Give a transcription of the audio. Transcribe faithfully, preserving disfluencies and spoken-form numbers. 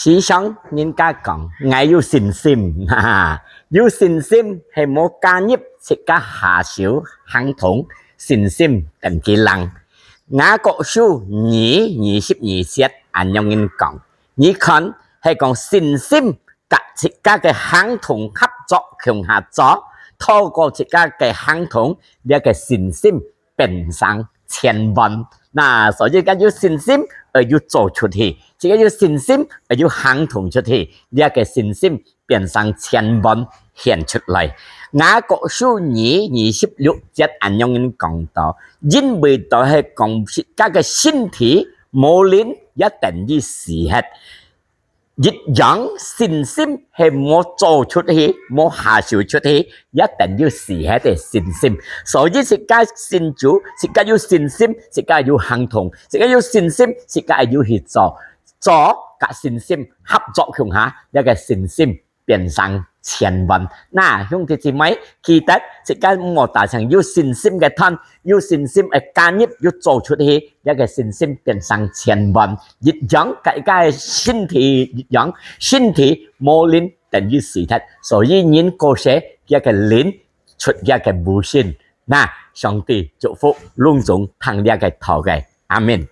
時常人家講，𠊎有信心，哈哈，有信心係無加入自家下手行動，信心等佢冷。雅各書二，二十二節恁樣講，你看，係講信心甲自家个行動合作共下做，透過自家个行動，這个信心 變成千萬。那所以自家有信心，愛有做出去；自家有信心，愛有行動出去。這个信心變成千萬顯出來。雅各書二，二十六節恁樣講到，因為到係講自家个身體無靈，也等於死忒。 一樣，信心係無做出去，無下手出去，也等於死忒个信心。所以自家信主，自家有信心，自家有行動，自家有信心，自家愛有去做，做甲信心合作共下，這个信心變成千萬。那兄弟姊妹，記得自家毋好單淨有信心个團，有信心个加入，有做出去，這个信心變成千萬。一樣，甲一个身體一樣，身體無靈等於死忒。所以人過世，這个靈出這个無身。那上帝祝福攏總聽這个道个。阿們。